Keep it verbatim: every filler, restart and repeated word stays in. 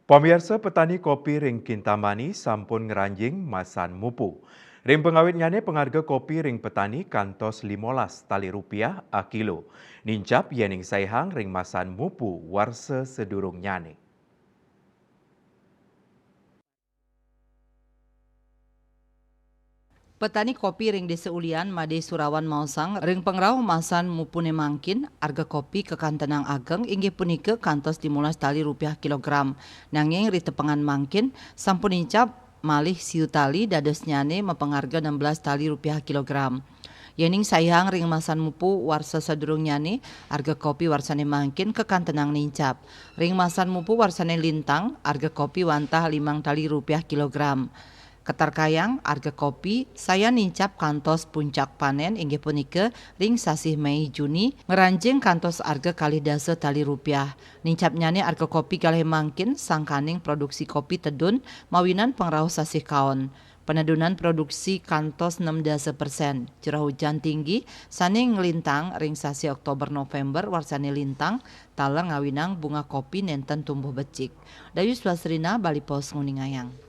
Pamiarsa, petani kopi ring Kintamani sampun ngranjing masan mupu. Ring pangawitnyane pangarga kopi ring petani kantos limolas tali rupiah a kilo. Nincap yening saihang ring masan mupu warsa sadurungnyane. Petani kopi ring Desa Ulian, Made Surawan maosang, ring pangrauh masan mupune mangkin, arga kopi kakantenang ageng inggih punika kantos limolas tali rupiah kilogram. Nanging ritepengan mangkin, sampun nincap malih siu tali, dadosnyane mapangarga enam belas tali rupiah kilogram. Yening saihang ring masan mupu warsa sadurungnyane, arga kopi warsane mangkin kakantenang nincap. Ring masan mupu warsane lintang, arga kopi wantah limang tali rupiah kilogram. Katarkayang, arga kopi sayan nincap kantos puncak panen inggih punika ring sasih Mei Juni, ngranjing kantos arga kalih dasa tali rupiah. Nincapnyane arga kopi kalih mangkin sangkaning produksi kopi tedun mawinan pangrauh sasih kaon. Penedunan produksi kantos enam dasa persen. Curah hujan tinggi sane nglintang ring sasih Oktober November warsane lintang, taler ngawinang bunga kopi nenten tumbuh becik. Dayus Wasrina, Bali Post, nguningayang.